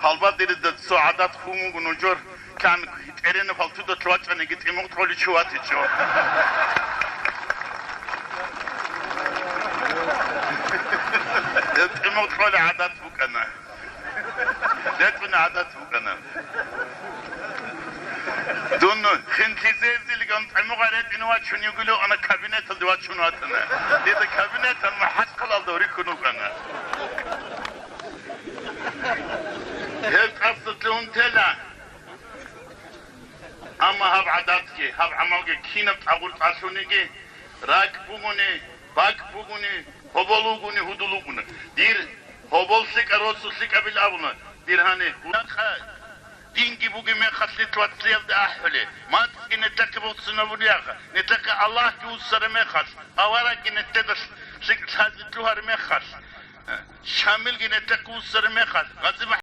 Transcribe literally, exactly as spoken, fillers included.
Гьалбадерида цо гӀадат хун вуго нужер, кан тӀеренаб палтудалъ вачӀаниги тӀимукъ кьоличи ватичӀо. ТӀимукъ кьоли гӀадат букӀана. РетӀуна гӀадат букӀана. Дун хинлъизезилган тӀимукъ ретӀине вачун йигулев ана кабинеталде вачун ватана. Дида кабинетал махӀалкъалалда рихьун вукӀана. Гьеб тӀасалъугьун тела. Амма гьаб гӀадатги, гьаб гӀамалги кинаб тӀагъур тӀалъуниги, ракӀ бугони, бакӀ бугони, гьобол вугони, гьудул вугони. Дир гьобол лъикӀа, росу лъикӀабил абуна, дир гьане гьудакъа. Динги бугеб мехалъ нилъ вацлиялда ахӀуле, мацӀги нилъехъе босунабулеяха, нилъехъе Аллагьги вуссараб мехалъ, аварагги нилъеда лъикӀ лъазе лъугьараб мехалъ, Шамилги нилъехъе вуссараб мехалъ, Гъазиба